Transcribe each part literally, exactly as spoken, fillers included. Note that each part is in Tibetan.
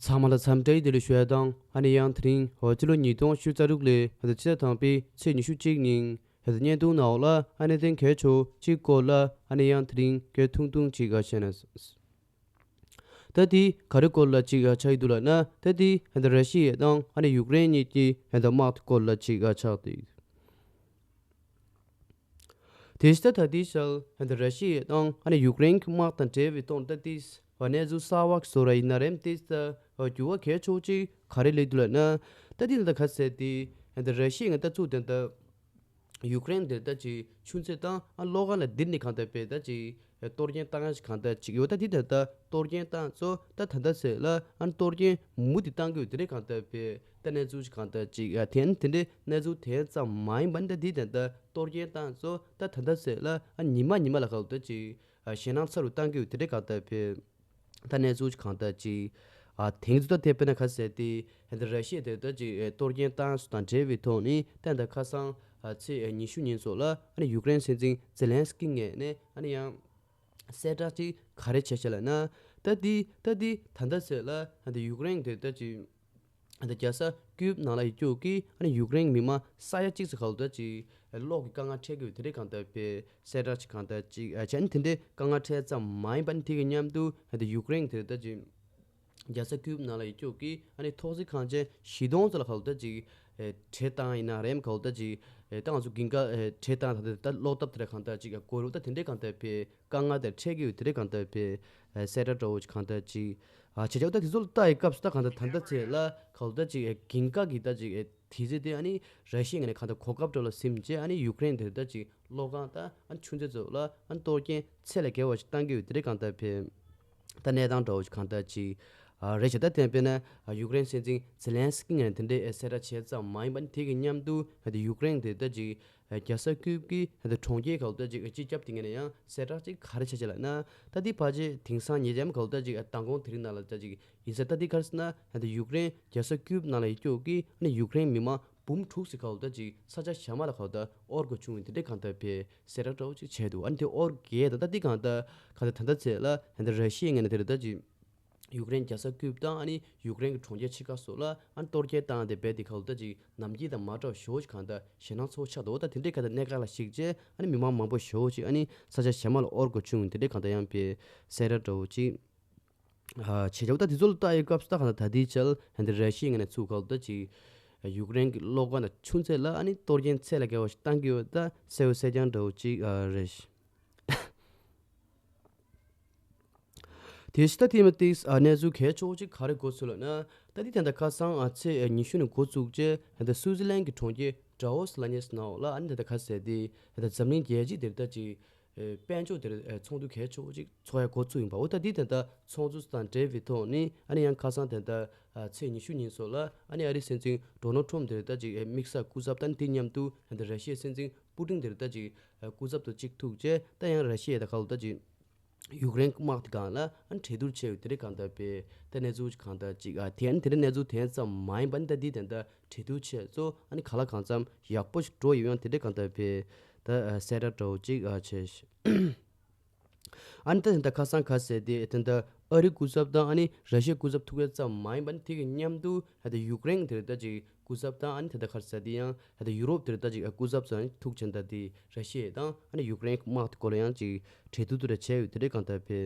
ཚང་མ་ལ་འཚམས་འདྲི་བདེ་ལེགས་ཞུ་ཡ་དང་། ཨ་ནི་ཡང་དེ་རིང་འོ་སྤྱི་ལོ་ཉིས་སྟོང་ཉི་ཤུ་རྩ་དྲུག་ལོའི་ཕྱི་ཟླ་དང་པོའི་ཚེས་ཉི་ཤུ་གཅིག་ཉིན་བརྙན་ཐུང་ནང་ལ་ཨ་ནི་གནད་དོན་གལ་ཆེ་ཤོས་གཅིག་སྐོར་ལ་ཨ་ནི་ཡང་དེ་རིང་སྐད་ཐུང་ཐུང་ཅིག་བཤད་ན། ད་དེ་ག་རེ་སྐོར་ལ་ཅིག་ཆགས་ཀྱི་འདུག་ལབ་ན། ད་དེ་ར་ཤི་ཡ་དང་ཨ་ནི་ཡུཀ་རེན་གཉིས་ཀྱི་དམག་དེ་སྐོར་ལ་ཅིག་ཆགས་ཏེ། དེ་ལྟ་ད་དེའི་ཞལ་ཧན་ད་ར་ཤི་ཡ་དང་ཨ་ནི་ཡུཀ་རེན་གྱི་དམག་དང་འབྲེལ་བའི་ཐོག་ད་དེ་བ་གནས་ཚུལ་གསར་བ་བཟོ་ར་ཡིན་ན་རེམ། དེ་ལྟ་འགྱུར་བ་གལ་ཆེ་ཤོས་ཅིག་ག་རེ་སླེབས་འདུག་ལབ་ན། ད་དེ་ལ་ད་ག་ཟེར་ཏེ་ཧན་ད་ར་ཤི་ཡ་ང་ད་ཚུགས་དེ་ད་ཡུཀ་རེན་དེ་ད་ཅིག་ཆུ་མཛོད་དང་ཨ་གློག་ཁང་ལ་འདིར་ནི་གང་ལྟར་བས་ད་ཅིག་གཏོར་སྐྱོན་བཏང་ཡ་ཞིག་གང་ལྟར་ཅིག་ཡོད། ད་དེ་ད་ད་གཏོར་སྐྱོན་བཏང་ཚོ་ད་ད་ད་ཟེར་ལ་ཨ་གཏོར་སྐྱོན་མུ་མཐུད་བཏང་གི་ཡོད། དེ་རེད་གང་ལྟར་བས་ད་གནས་ཚུལ་ཞིག་གང་ལྟར་ཅིག་ཨ་དེ་ཨ་དེ་འདྲའི་གནས་ཚུལ་དེ་ཙམ་མ་ཡིན་པ་ནི་ད་དེ་ད་ད་གཏོར་སྐྱོན་བཏང་ཚོ་ད་ད་ད་ཟེར་ལ་ཨ་ཉི་མ་ཉི་མ་ལ་གང་ལྟར་ཅིག་ཨ་ཞེད་སྣང་ཚ་རུ་བཏང་གི་ཡོད། དེ་རེད་གང་ལྟར་བས། ད་གནས་ཚུལ་གང་ལྟར་ཅིག་ཨ་དེང་དུས་ད་དེ་དཔེར་ན་ག་ཟེར་ཏེ་ཧན་ད་ར་ཤི་ཡ་དེ་ད་ཅིག་ཨེ་གཏོར་སྐྱོན་བཏང་སོ་དང་འབྲེལ་བའི་ཐོག་ནས་ད་ད་ཁ་སང་ཨ་ཚེས་ཨེ་ཉི་ཤུ་ཉིན་སོགས་ལ་ཨ་ནི་ཡུཀ་རེན་སྲིད་འཛིན་ཛེ་ལན་སི་ཀི་ངོས་ནས་ཨ་ནི་ཡང་གསལ་བསྒྲགས་ཅིག་ག་རེ་བྱས་ཤག་ལབ་ན། ད་དེ་ད་དེ་ད་ད་ཟེར་ལ་ཧན་ད་ཡུཀ་རེན་དེ་ད་ཅིག་ཨ་ནི་རྒྱལ་ས་ཀིབ་ནང་ལ་ཡོད་རྒྱུ་གི་ཨ་ནི་ཡུཀ་རེན་མི་མང་ས་ཡ་གཅིག་ཙམ་ག་ལ་ད་ཅིག་གློག་གི་དཀའ་ངལ་འཕྲད་ཀྱི་ཡོད། དེ་འདྲའི་གང་ལྟར་བས་གསལ་བསྒྲགས་ཅིག་གང་ལྟར་ཅིག་ཨ་བྱས་ནས་དེ་འདྲའི་དཀའ་ངལ་འཕྲད་ཙམ་མ་ཡིན་པ་ནི་དེ་གི་མཉམ་དུ་ཨ་ནི་ཡུཀ་རེན་དེ་ད་ཅིག་རྒྱལ་ས་ཀིབ་ནང་ལ་ཡོད་རྒྱུ་གི་ཨ་ནི་ཐོག་བརྩེགས་ཁང་ཆེན་བཞི་སྟོང་ཙམ་ལ་ག་ལ་ད་ཅིག་ཨེ་བྲེལ་བཏང་ཡིན་ན་རེམ་ག་ལ་ད་ཅིག་ཨེ་ད་ང་ཚོ་དགུན་ཁ་ཨེ་བྲེལ་བཏང་ད་ད་ད་གློག་ཐབ་དེ་འདྲ་གང་ལྟར་ཅིག་ཨ་དགོས་རུ་ད་དེ་འདྲའི་གང་ལྟར་བས་དཀའ་ངལ་དེ་འཕྲད་ཀྱི་ཡོད། དེ་འདྲའི་གང་ལྟར་བས་ཨེ་གསལ་བསྒྲགས་འདྲ་བོ་ཅིག་གང་ལྟར་ཅིག་ཨ་བྱས་ཙང་ད་དེ་ཚོ་ལ་ལྟ་ཡི་སྐབས་སུ་ད་གང་ལྟར་ད་ལྟ་ཚེ་ལ་ག་ལ་ད་ཅིག་ཨེ་དགུན་ཁ་གི་ད་ཅིག་ཨེ་དུས་ཚོད་དེ་ཨ་ནི་ར་ཤི་ཡའི་ངོས་ནས་གང་ལྟར་གོ་སྐབས་འདྲ་ལ་ཟིན་བྱས་ཨ་ནི་ཡུཀ་རེན་དེ་ད་ཅིག་གློག་ཁང་དང་ཨ་ནི་ཆུ་མཛོད་ཚོ་ལ་ཨ་ནི་གཏོར་སྐྱོན་ཚད་ལས་བརྒལ་བ་ཞིག་བཏང་གི་ཡོད། དེ་འདྲའི་གང་ལྟར་བས་ད་གནས་སྟངས་འདྲ་བོ་ཞིག་གང་ལྟར་ཅིག་ཨ་རེད་ཤག་ད་དེ་དཔེར་ན་ཨ་ཡུཀ་རེན་སྲིད་འཛིན་ཛེ་ལན་སི་ཀི་ངོས་ནས་དེ་འདྲའི་ཨེ་གསལ་བསྒྲགས་བྱས་ཙམ་མ་ཡིན་པ་ནི་དེ་གི་མཉམ་དུ་ཨ་དེ་ཡུཀ་རེན་དེ་ད་ཅིག་ཨ་རྒྱལ་ས་ཀིབ་ཀྱི་ཨ་དེ་གྲོང་ཁྱེར་ག་ལ་ད་ཅིག་ཨ་སྤྱི་ཁྱབ་དེ་ངོས་ནས་ཡང་གསལ་བསྒྲགས་ཅིག་ག་རེ་བྱས་བྱས་ལབ་ན། ད་དེ་ཕལ་ཆེར་དེང་སང་ཉེ་ལམ་ག་ལ་ད་ཅིག་ཨ་མདང་དགོང་དེ་རིང་ནང་ལ་ད་ཅིག་ཡིན་ས་ད་དེ་ག་རེ་ཟེར་ན་ཨ་དེ་ཡུཀ་རེན་རྒྱལ་ས་ཀིབ་ནང་ལ་ཡོད་རྒྱུ་གི་ཨ་ནི་ཡུཀ་རེན་མི་མང་འབུམ་དྲུག་ཙམ་ག་ལ་ད་ཅིག་ས་ཆ་གཞན་མ་ལ་ག་ལ་ད་དབོར་དགོས་བྱུང་བའི་དེ་འདྲའི་གང་ལྟར་བས་གསལ་བསྒྲགས་འདྲ་བོ་ཅིག་བྱས་འདུག་ཨ་ནི་དེ་དབོར་གས་ད་ད་དེ་གང་ལྟར་གང་ལྟར་ད་ལྟ་ཚེ་ལ་ཨ་ནི་ར་ཤི་ཡའི་ངོས་ནས་དེ་རེད་ད་ཅིག་ཡུཀ་རེན་རྒྱལ་ས་ཀིབ་དང་ཨ་ནི་ཡུཀ་རེན་གྱི་གྲོང་ཁྱེར་ཕྱེད་ཀ་སོགས་ལ་ཨ་ནི་གཏོར་སྐྱོན་བཏང་སྟེ་རྦད་དེ་ག་ལ་ད་ཅིག་ནམ་རྒྱུན་དང་མ་འདྲ་བ་ཞེ་པོ་ཅིག་གང་ལྟར་ཞེད་སྣང་ཚ་པོ་ཆགས་འདུག་ད་དེ་འདྲའི་གང་ལྟར་གནད་འགག་ལ་གཞིགས་བྱས་ཨ་ནི་མི་མང་མང་པོ་ཞེ་པོ་ཅིག་ཨ་ནི་ས་ཆ་གཞན་མ་ལ་དབོར་དགོས་བྱུང་དེ་འདྲའི་གང་ལྟར་ཡང་བས་གསལ་བསྒྲགས་འདྲ་བོ་ཅིག་ཨ་བྱས་ཙང་ད་དེ་ཚོ་ལ་ལྟ་ཡི་སྐབས་སུ་ད་གང་ལྟར་ད་ལྟའི་ཆར་ཧན་ད་ར་ཤི་ཡའི་ངོས་ནས་ཚུར་ག་ལ་ད་ཅིག་ཡུཀ་རེན་གྱི་གློག་ཁང་དང་ཆུ་མཛོད་ལ་ཨ་ནི་གཏོར་སྐྱོན་ཚད་ལས་བརྒལ་བ་ཞིག་བཏང་གི་ཡོད། ད་གསལ་པོ་གསལ་རྐྱང་འདྲ་བོ་ཅིག་ཨ་རེད། དེ་ཕྱི་ད་ཐེངས་མ་ཏིག་ཨ་གནས་ཚུལ་གལ་ཆེ་བོ་ཅིག་ག་རེ་འགོ་ཚུགས་ལབ་ན། ད་དེ་ད་ལྟ་ཁ་སང་ཨ་ཚེས་ཉི་ཤུ་ནས་འགོ་བཙུགས་རྗེས་ད་ལྟ་སུའུ་ཙི་ལན་གྱི་གྲོང་ཁྱེར་ཌ་ཝོ་སི་ལབ་མཁན་ནང་ལ་ཨ་ནི་ད་ལྟ་ག་ཟེར་དེ་ད་ལྟ་འཛམ་གླིང་རྒྱལ་སྤྱིའི་དེར་ད་ཅིག་ཨེ་དཔལ་འབྱོར་དེར་ཨེ་ཚོགས་འདུ་གལ་ཆེ་བོ་ཅིག་ཚོགས་ཡ་འགོ་ཚུགས་ཡིན་པ། འོ་ད་དེ་ད་ལྟ་ཚོགས་འདུ་དང་འབྲེལ་བའི་ཐོག་ནས་ཨ་ནི་ཡང་ཁ་སང་ད་ལྟ་ཨ་ཚེས་ཉི་ཤུ་ཉིན་སོགས་ལ་ཨ་ནི་ཨ་རིའི་སྲིད་འཛིན་ཌོ་ནལ་ཊམ་དེར་ད་ཅིག་ཨེ་དམིགས་བསལ་སྐུ་ཚབ་དང་དེ་མཉམ་དུ་ད་ལྟ་ར་ཤི་ཡའི་སྲིད་འཛིན་པུ་ཏིན་དེར་ད་ཅིག་ཨེ་སྐུ་ཚབ་ཏུ་ཅིག་ཐུག་རྗེས་ད་ཡང་ར་ཤི་ཡའི་ད་ག་ལ་ད་ཅིག་ཡུཀ་རེན་དམག་དེ་སྒང་ལ་ཨ་ནི་གྲོས་བསྡུར་བྱས་ཡོད། དེ་རིང་གང་ལྟར་བས་ད་གནས་ཚུལ་གང་ལྟར་ཅིག་ཨ་དེ་ཨ་ནི་དེ་རིང་གནས་ཚུལ་དེ་ཙམ་མ་ཡིན་པ་ནི་ད་འདི་དེ་འདྲ་གྲོས་བསྡུར་བྱས་ཚོ་ཨ་ནི་གང་ལ་གང་འཚམ་ཡག་པོ་ཞིག་འགྲོ་ཡོད་ཡང་དེ་འདྲ་གང་ལྟར་བས་ད་གསལ་བསྒྲགས་འདྲ་བོ་ཅིག་ཨ་བྱས་ཤག་ཨ་ནི་ད་དེ་འདྲ་ཁ་སང་ག་ཟེར་དེ་དེ་འདྲ་ཨ་རི་སྐུ་ཚབ་དང་ཨ་ནི་ར་ཤི་ཡའི་སྐུ་ཚབ་ཐུག་ཡ་ཙམ་མ་ཡིན་པ་ནི་དེ་གི་མཉམ་དུ་ད་ཡུཀ་རེན་དེ་འདྲ་ཅིག་སྐུ་ཚབ་དང་ཨ་ནི་ད་ལྟ་ག་རེ་ཟེར་དེ་ཡང་ད་ལྟ་ཡུ་རོབ་དེར་ད་ཅིག་སྐུ་ཚབ་ཚོ་ཐུག་ཕྱིན་ད་དེ་ར་ཤི་ཡ་དང་ཨ་ནི་ཡུཀ་རེན་དམག་དེ་སྐོར་ལ་ཡང་ཅིག་གྲོས་བསྡུར་དེ་འདྲ་བྱས་ཡོད། དེ་འདྲའི་གང་ལྟར་བས་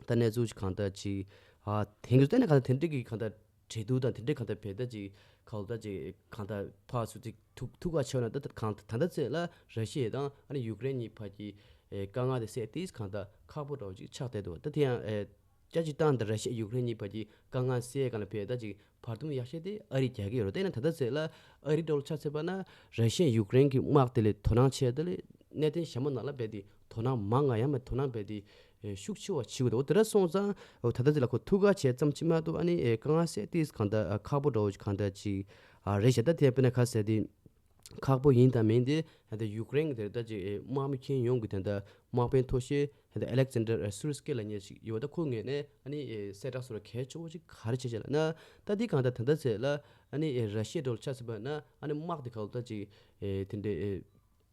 ད་གནས་ཚུལ་ཅིག་གང་ལྟར་ཅིག་ཨ་དེང་གི་ད་ནས་གང་ལྟར་དེ་འདྲའི་གི་གང་ལྟར་གྲོས་བསྡུར་དང་དེ་འདྲའི་གང་ལྟར་བས་ད་ཅིག་གང་ལྟར་ཅིག་གང་ལྟར་ཕར་ཚུར་ཅིག་ཐུག་ཐུག་ག་ཆེ་བ་ན་ད་ད་གང་ད་ལྟ་ཚེ་ལ་ར་ཤི་ཡ་དང་ཨ་ནི་ཡུཀ་རེན་གཉིས་བར་གྱི་ཨེ་དཀའ་ངལ་དེ་སེལ་ཏེ་གང་ལྟར་ཁག་པོ་འདྲ་བོ་ཅིག་ཆགས་བསྡད་འདུག་ད་དེ་ཡང་ཨེ་སྐྱ་ཅིག་བཏང་ད་ར་ཤི་ཡ་ཡུཀ་རེན་གཉིས་བར་གྱི་དཀའ་ངལ་སེལ་གང་ལ་བས་ད་ཅིག་བར་འདུམ་ཡག་ཤོས་དེ་ཨ་རི་རྒྱག་གི་ཡོད་རེད། དེ་ཡིན་ན་ད་ལྟ་ཚེ་ལ་ཨ་རི་འདྲ་བོ་ཆ་མཚོན་པ་ན་ར་ཤི་ཡ་ཡུཀ་རེན་གྱི་དམག་དེ་ལས་དོ་སྣང་བྱས་དེ་ལས་གནད་དོན་གཞན་པ་ནང་ལ་རྦད་དེ་དོ་སྣང་མང་ང་ཡང་མ་དོ་སྣང་རྦད་དེ་ཨེ་ཤུགས་ཆེ་བ་བྱེད་དགོས་འདུག་འོ་དེ་འདྲ་སོང་ཙང་འོ་ད་ལྟ་ཚེ་ལ་ཁོ་ཐུག་ག་བྱས་ཙམ་ཅིག་མ་གཏོགས་ཨ་ནི་ཨེ་དཀའ་ངལ་སེལ་ཏེ་གང་ལྟར་ཨ་ཁག་པོ་འདྲ་བོ་ཅིག་གང་ལྟར་ཅིག་ཨ་རེད་ཤག་ད་དེ་དཔེར་ན་ག་ཟེར་དེ་ཁག་པོ་ཡིན་དང་མིན་དེ་ད་ལྟ་ཡུཀ་རེན་གྱི་དེ་ད་ཅིག་དམག་མི་ཁྱོན་ཡོངས་ཀྱི་དེ་འདྲ་དམག་དཔོན་མཐོ་ཤོས་ད་ལྟ་ཨེ་ལེག་ཛན་ཌར་སུ་རི་སི་ཀི་ལབ་མཁན་ཞིག་ཡོད། ད་ཁོ་ངོས་ནས་ཨ་ནི་གསལ་བསྒྲགས་སོགས་ལ་གལ་ཆེ་བོ་ཅིག་ག་རེ་བྱས་བྱས་ལབ་ན། ད་འདི་གང་ལྟར་ད་ལྟ་ཚེ་ལ་ཨ་ནི་ར་ཤི་ཡ་འདྲ་བོ་ཆ་མཚོན་པ་ན་ཨ་ནི་དམག་དེ་གང་ལྟར་ཅིག་དེ་འདྲའི་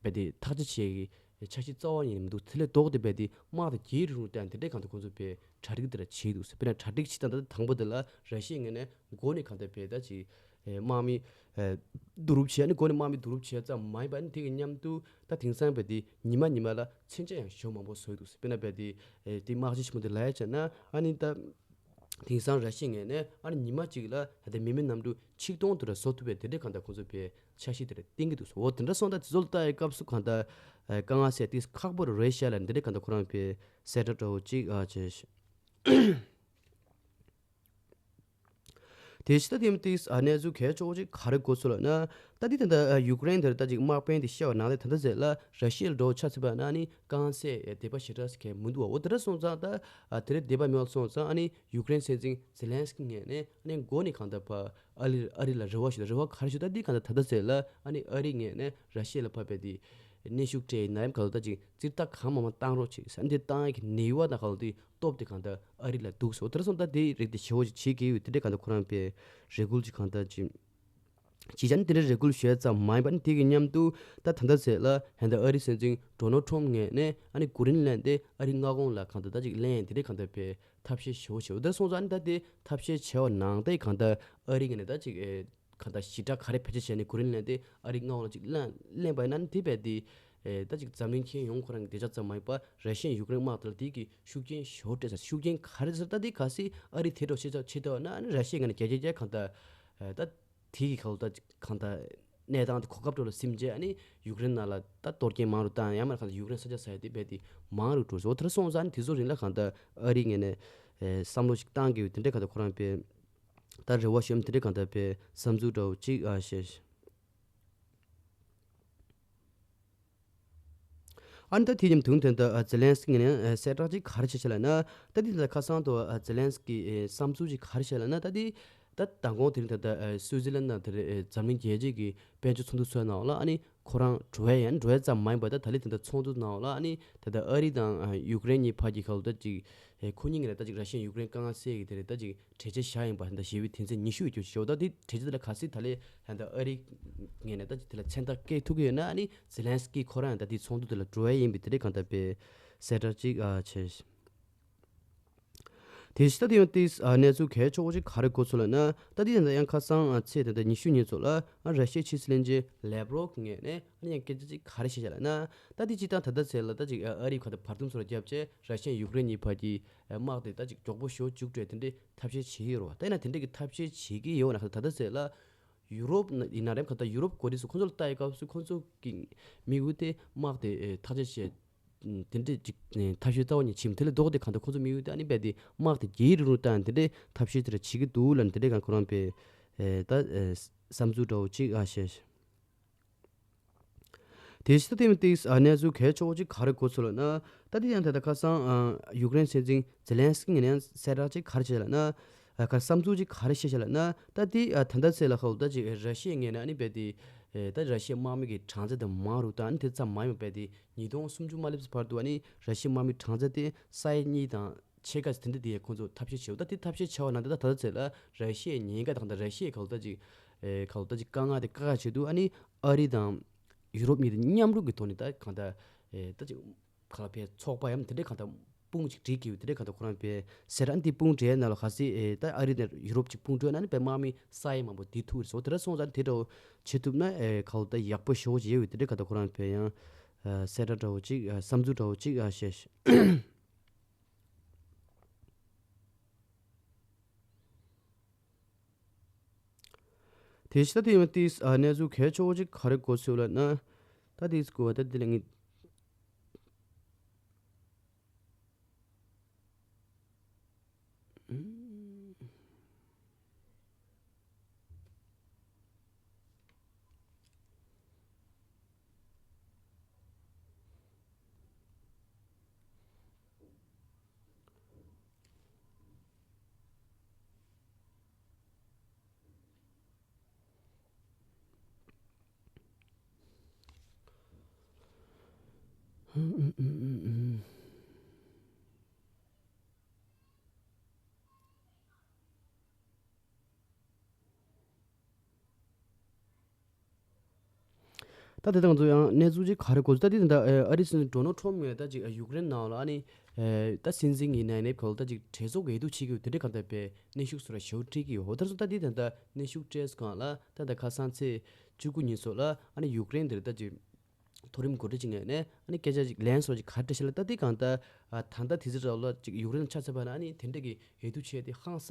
བས་དེ་ཐག་གཅོད་བྱེད་ཀྱི་ འཆར་གཞི་རྩ་བ་ཉིད་ནས་མི་འདུག་དེ་ལས་ལྡོག་སྟེ་རྦད་དེ་དམག་དེ་རྒྱས་རིང་རུ་བཏང་དེ་འདྲའི་གང་ལྟར་ཁོང་ཚོ་རྦད་གྲ་སྒྲིག་དེ་འདྲ་བྱས་འདུག་ཟེར། དཔེར་ན་གྲ་སྒྲིག་བྱེད་སྟངས་ད་ལྟ་དང་པོ་དེ་ལ་ར་ཤི་ཡ་ངོས་ནས་མགོ་ནས་གང་ལྟར་རྦད་ད་ཅིག་དམག་མི་བསྡུ་རུབ་བྱས། ཨ་ནི་མགོ་ནས་དམག་མི་བསྡུ་རུབ་བྱས་ཙམ་མ་ཡིན་པ། ཨ་ནི་དེ་གི་མཉམ་དུ་ད་དེང་སང་རྦད་དེ་ཉི་མ་ཉི་མ་ལ་མཚོན་ཆ་ཡང་ཞེ་པོ་མང་པོ་བཟོས་འདུག་ཟེར། དཔེར་ན་རྦད་དེ་དེ་དམག་སྤྱི་ཆེན་མོ་དེ་ལ་ཡ་བྱས་ན། ཨ་ནི་ད་དེང་སང་ར་ཤི་ཡ་ངོས་ནས་ཨ་ནི་ཉི་མ་གཅིག་ལ་ད་ལྟ་མི་མེད་གནམ་གྲུ་ཆིག་སྟོང་དུ་ར་བཟོ་ཐུབ་པའི་དེ་འདྲའི་གང་ལྟར་ཁོང་ཚོ་རྦད་འཆར་གཞི་དེ་འདྲ་བཏིང་གི་འདུག་ཟེར། འོ་དེ་འདྲ་སོང་ཙང་དེ་ཚོ་ལ་ལྟ་ཡི་སྐབས་སུ་གང་ལྟར་དཀའ་ངལ་སེལ་ཏེ་ཁག་པོ་རེད་ཤག་ལབ་འདི་འདྲའི་གང་ལྟར་ཁོ་རང་རྦད་གསལ་བསྒྲགས་འདྲ་བོ་ཅིག་ཨ་བྱས། དེ་ཕྱི་ད་དེ་ཡང་ཏིས་ཨ་གནས་ཚུལ་གལ་ཆེ་བོ་ཅིག་ག་རེ་གོ་སོང་ལབ་ན། ད་འདི་ད་ལྟ་ཡུཀ་རེན་དེར་ད་ཅིག་དམག་དཔོན་དེ་བཤད་པ་ནང་ལས་ད་ལྟ་ཟེར་ལ་ར་ཤི་ཡ་ལ་འགྲོ་ཆ་ཚུད་པ་ན་ནི་དཀའ་ངལ་སེལ་དད་པ་ཞེ་དྲག་གལ་མི་འདུག་བ། འོ་དེ་འདྲ་སོང་ཙང་ད་དེ་རེད་དད་པ་མེད་པ་སོང་ཙང་ཨ་ནི་ཡུཀ་རེན་སྲིད་འཛིན་ཛེ་ལན་སི་ཀི་ངོས་ནས་ཨ་ནི་མགོ་ནས་གང་ལྟར་ཕར་ཨ་རི་ཨ་རི་ལ་རེ་བ་ཞུ། རེ་བ་ག་རེ་ཞུ། ད་འདི་གང་ལྟར་ད་ལྟ་ཟེར་ལ་ཨ་ནི་ཨ་རི་ངོས་ནས་ར་ཤི་ཡ་ལ་ཕར་རྦད་དེ་གནོན་ཤུགས་སྤྲད་ཡིན་ན་ཡང་གང་ལྟར་ད་ཅིག་རྩིས་རྟགས་གང་མང་མང་བཏང་རོགས་བྱེད་ཟེར། ཨ་ནི་དེ་བཏང་ཡག་གི་ནུས་པ་དང་གང་ལྟར་དེ་སྟོབས་དེ་གང་ལྟར་ཨ་རི་ལ་འདུག་ཟེར། འོ་དེ་འདྲ་སོང་ཙང་ད་དེ་རིགས་དེ་ཞེ་པོ་ཅིག་བྱེད་ཀྱི་ཡོད། དེ་འདྲའི་གང་ལྟར་ཁོ་རང་རྦད་རེ་སྐུལ་ཅིག་གང་ལྟར་ཅིག་ཅིག་ཅང་དེ་འདྲའི་རེ་སྐུལ་ཞུ་ཡ་ཙམ་མ་ཡིན་པ། ཨ་ནི་དེ་གི་མཉམ་དུ་ད་ད་ལྟ་ཟེར་ལ་ཧན་ད་ཨ་རི་སྲིད་འཛིན་ཌོ་ནལ་ཊམ་ངོས་ནས་ཨ་ནི་གུ་རིན་ལན་དེ་ཨ་རི་མངའ་ཁོངས་ལ་གང་ལྟར་ད་ཅིག་ལེན་དེ་འདྲའི་གང་ལྟར་རྦད་ཐབས་ཤེས་ཞེ་པོ་བྱེད། འོ་དེ་འདྲ་སོང་ཙང་ཨ་ནི་ད་དེ་ཐབས་ཤེས་བྱས་པ་ནང་བཞིན་གང་ལྟར་ཨ་རི་ངོས་ནས་ད་ཅིག་ཨེ་གང་ལྟར་ཞེ་དྲག་ག་རེ་བེད་སྤྱོད་བྱས་ནས་གུ་རིན་ལན་དེ་ཨ་རི་མངའ་ཁོངས་ལ་ཅིག་ལེན་ལེན་པ་ཡིན་ན་ནི་དེ་རྦད་དེ་ཨེ་ད་ཅིག་འཛམ་གླིང་ཁྱོན་ཡོངས་ཁོ་རང་གི་བདེ་འཇགས་ཙམ་མ་ཡིན་པར་ར་ཤི་ཡ་ཡུཀ་རེན་དམག་དེ་ལ་དེ་གི་ཤུགས་རྐྱེན་ཞེ་པོ་སྤྲད་ས། ཤུགས་རྐྱེན་ག་རེ་ཟེར་ད་དེ་གལ་སྲིད་ཨ་རི་དེ་འདྲ་བྱེད་ཆོག་བྱེད་ཐུབ་ན་ཨ་ནི་ར་ཤི་ཡ་ངོས་ནས་རྒྱ་རྒྱ་རྒྱ་གང་ལྟར་ཨེ་ད་དེ་གི་གང་ལྟར་གང་ལྟར་གནས་སྟངས་དེ་གོ་སྐབས་འདྲ་ལ་སེམས་བྱས། ཨ་ནི་ཡུཀ་རེན་ནང་ལ་ད་གཏོར་སྐྱོན་མང་རུ་བཏང་ཡང་མ་གང་ལྟར་ཡུཀ་རེན་ས་ཆ་ཟ་ཡ་དེ་རྦད་དེ་མང་རུ་འགྲོ་སོང་། དེ་འདྲ་སོང་ཙང་ཨ་ནི་དེ་ཚོ་རིང་ལ་གང་ལྟར་ཨ་རི་ངོས་ནས་ཨེ་བསམ་བློ་ཞིག་བཏང་གི་ཡོད། དེ་འདྲའི་གང་ལྟར་ཁོ་རང་རྦད་ད་རེ་བ་ཞུ་ཡ་དེ་འདྲའི་གང་ལྟར་རྦད་བསམ་ཚུལ་འདྲ་བོ་ཅིག་ཨ་བཤད། ཨ་ནི་ད་དེ་མཉམ་དུ་ད་ལྟ་ཛེ་ལན་སི་ཀི་ངོས་ནས་གསལ་བསྒྲགས་ཅིག་ག་རེ་བྱས་ཤག་ལབ་ན། ད་དེ་ད་ལྟ་ཁ་སང་དུ་ཛེ་ལན་སི་ཀི་བསམ་ཚུལ་ཅིག་ག་རེ་བཤད་ལབ་ན། ད་དེ་ད་མདང་དགོང་དེ་རིང་ད་ལྟ་སུའུ་ཙི་ལན་ནང་དེར་འཛམ་གླིང་རྒྱལ་སྤྱིའི་དཔལ་འབྱོར་ཚོགས་འདུ་ཚོགས་ནང་ལ་ཨ་ནི་ཁོ་རང་འགྲོ་ཡ་ཡང་འགྲོ་ཡ་ཙམ་མ་ཡིན་པར་ད་ད་ལན་དེ་ད་ཚོགས་འདུ་ནང་ལ་ཨ་ནི་ད་ལྟ་ཨ་རི་དང་ཡུཀ་རེན་གཉིས་བར་གྱི་གང་ལྟར་ཅིག་ཁོ་གཉིས་ངོས་ནས་ད་ཅིག་ར་ཤི་ཡ་ཡུཀ་རེན་དཀའ་ངལ་སེལ་གྱི་དེ་རེད་ད་ཅིག་གྲོས་ཆོད་བཞག་ཡིན་པ་ད་ཞེ་པོའི་དོན་ཚན་ཉི་ཤུ་ཡོད་རྒྱུ་ཞོག་ད་དེ་གྲོས་ཆོད་དེ་ལ་གལ་སྲིད་ད་ལན་ད་ཨ་རི་ངོས་ནས་ད་ཅིག་དེ་ལ་མཚན་རྟགས་བཀལ་ཐུབ་ཀྱི་ཡོད་ན་ཨ་ནི་ཛེ་ལན་སི་ཀི་ཁོ་རང་ཡང་ད་དེ་ཚོགས་འདུ་དེ་ལ་འགྲོ་ཡ་ཡིན་པའི་དེ་འདྲའི་གང་ལྟར་རྦད་གསལ་བསྒྲགས་ཅིག་ཨ་བྱས། དེ་ཕྱི་ད་དེ་ཡང་ཏིས་ཨ་གནས་ཚུལ་གལ་ཆེ་བོ་ཅིག་ག་རེ་གོ་སོང་ལབ་ན། ད་དེ་ད་ལྟ་ཡང་ཁ་སང་ཨ་ཚེས་ད་ལྟ་ཉི་ཤུ་ཉིན་ཚོ་ལ་ཨ་ར་ཤི་ཡའི་ཕྱི་སྲིད་བློན་ཆེན་ལེབ་རོབ་ངོས་ནས་ཨ་ནི་ཡང་སྐད་ཆ་ཅིག་ག་རེ་བཤད་ཤག་ལབ་ན། ད་དེ་སྤྱིར་བཏང་ད་ལྟ་ཚེས་ལ་ད་ཅིག་ཨ་རི་ཁ་ད་བར་འདུམ་སོགས་ལ་བརྒྱབ་བྱས་ར་ཤི་ཡ་ཡུཀ་རེན་གཉིས་བར་གྱི་དམག་དེ་ད་ཅིག་མགྱོགས་པོ་ཞེ་པོ་མཇུག་སྒྲིལ་དེ་འདྲའི་ཐབས་ཤེས་བྱེད་ཀྱི་ཡོད་རེད་བ། ད་ཡིན་ན་དེ་འདྲའི་གི་ཐབས་ཤེས་བྱེད་ཀྱི་ཡོད་ན་ད་ལྟ་ཚེས་ལ་ཡུ་རོབ་ཡིན་ན་རེད། ག་ད་ཡུ་རོབ་འགོ་ཁྲིད་ཚོ་ཁོང་ཚོ་ལ་ལྟ་ཡི་སྐབས་སུ་ཁོང་ཚོ་གི་དམིགས་ཡུལ་དེ་དམག་དེ་ཐག་གཅོད་བྱས། དེ་འདྲས་ཅིག་ཐབས་ཤེས་རྩ་བ་ཉིད་བྱེད་མི་དེ་ལས་ལྡོག་སྟེ་གང་ལྟར་ཁོང་ཚོ་དམིགས་ཡུལ་དེ་ཨ་ནི་རྦད་དེ་དམག་དེ་རྒྱས་རིང་རུ་བཏང་དེ་འདྲས་ཐབས་ཤེས་དེ་འདྲ་བྱེད་ཀྱི་འདུག་ལབ་ནས་དེ་འདྲས་གང་ཁོ་རང་རྦད་ད་བསམ་ཚུལ་འདྲ་བོ་ཅིག་ཨ་བཤད། དེ་ཕྱི་ད་དེ་མི་ཏིག་ཨ་གནས་ཚུལ་གལ་ཆེ་བོ་ཅིག་ག་རེ་གོ་སོང་ལབ་ན། ད་དེ་ཡང་ད་ལྟ་ཁ་སང་ཨ་ཡུཀ་རེན་སྲིད་འཛིན་ཛེ་ལན་སི་ཀི་ངོས་ནས་ཡང་གསལ་བསྒྲགས་ཅིག་ག་རེ་བྱས་ལབ་ན། ཨ་ག་བསམ་ཚུལ་ཅིག་ག་རེ་བཤད་ཤག་ལབ་ན། ད་དེ་ཨ་ད་ལྟ་ཚེས་ལ་ཧོལ་ད་ཅིག་ར་ཤི་ཡའི་ངོས་ནས་ཨ་ནི་རྦད་དེ་ཨེ་ད་ར་ཤི་ཡའི་དམག་མི་གི་གྲངས་ཚད་དེ་མང་རུ་དང་ཨ་ནི་དེ་ཙམ་མ་ཡིན་པ་རྦད་དེ་ཉིས་སྟོང་སུམ་ཅུ་མ་སླེབས་ཙམ་བར་དུ་ཨ་ནི་ར་ཤི་ཡའི་དམག་མི་གྲངས་ཚད་དེ་ས་ཡ་གཉིས་དང་ཕྱེད་ཀ་དེ་འདྲ་དེ་ཡང་ཁོང་ཚོ་ཐབས་ཤེས་བྱེད། ད་དེ་ཐབས་ཤེས་བྱ་བ་ནང་དེ་ད་ད་ལྟ་ཚེས་ལ་ར་ཤི་ཡའི་ཉེན་ཁ་དང་ད་ར་ཤི་ཡའི་ག་ལ་ད་ཅིག་ཨེ་ག་ལ་ད་ཅིག་དཀའ་ངལ་དེ་བཀག་ཆེད་དུ་ཨ་ནི་ཨ་རི་དང་ཡུ་རོབ་གཉིས་དེ་མཉམ་རུབ་ཀྱི་ཐོག་ནས་ད་གང་ལྟར་ཨེ་ད་ཅིག་ག་ལ་བའི་ཚོགས་པ་ཡང་དེ་འདྲའི་གང་ལྟར་དཔུང་ཅིག་སྒྲིག་གི་ཡོད། དེ་འདྲའི་གང་ལྟར་ཁོ་རང་བའི་ཟེར་ཨ་ནི་དེ་དཔུང་སྒྲིག་ཡ་ནང་ལ་གལ་སྲིད་ཨེ་ད་ཨ་རི་ནས་ཡུ་རོབ་ཅིག་དཔུང་སྒྲིག་ན་ཨ་ནི་བའི་དམག་མི་ས་ཡ་མང་པོ་དེ་ཐུག་རེད་སོ། དེ་འདྲ་སོང་ཙང་དེ་འདྲ་བོ་བྱེད་ཐུབ་ན་ཨེ་ག་ལ་ད་ཡག་པོ་ཞེ་པོ་ཅིག་ཡོད། དེ་འདྲའི་གང་ལྟར་ཁོ་རང་བའི་ཡང་ཨེ་གསལ་བསྒྲགས་འདྲ་བོ་ཅིག་ཨ་བསམ་ཚུལ་འདྲ་བོ་ཅིག་ཨ་བཤད། དེ་ཕྱི་ད་དེ་ཡང་ཏིས་ཨ་གནས་ཚུལ་གལ་ཆེ་བོ་ཅིག་ག་རེ་གོ་སོང་ལབ་ན། ད་དེ་སྐུ་བ་ད་དེ་ལ་ངས། ད་དེ་དང་ཚོ་ཡང་གནས་ཚུལ་ཅིག་ག་རེ་གོ་ཚུལ། ད་དེ་དང་ད་ཨ་རིའི་སྲིད་འཛིན་ཌོ་ནལ་ཊམ་ངོས་ད་ཅིག་ཡུཀ་རེན་ནང་ལ་ཨ་ནི་ད་སྲིད་འཛིན་གྱི་ནན་ནེབ་ཁོལ་ད་ཅིག་གྲོས་ཚོགས་འོས་བསྡུ་བྱེད་ཀྱི་ཡོད། དེ་འདྲའི་གང་ལྟར་པའི་གནོན་ཤུགས་སུ་ར་ཞེ་པོ་སྤྲད་ཀྱི་ཡོད། ད་སོ་ད་དེ་དང་ད་གནོན་ཤུགས་སྤྲད་སྒང་ལ་ད་ད་ཁ་སང་ཚེས་བཅུ་དགུ་ཉིན་སོགས་ལ་ཨ་ནི་ཡུཀ་རེན་དེར་ད་ཅིག་མཐོ་རིམ་འགོ་ཁྲིད་ཅིག་ངོས་ནས་ཨ་ནི་སྐད་ཆ་ཅིག་ལན་སོགས་ཅིག་ག་རེ་བཤད་ལ། ད་དེ་གང་ལྟར་ད་ལྟ་དེ་ཚོ་ར་ལ་ཅིག་ཡུཀ་རེན་ཆ་ཚང་པ་ན་ཨ་ནི་དེ་འདྲ་གི་འོས་བསྡུ་བྱས་ཏེ་ཧང་སང་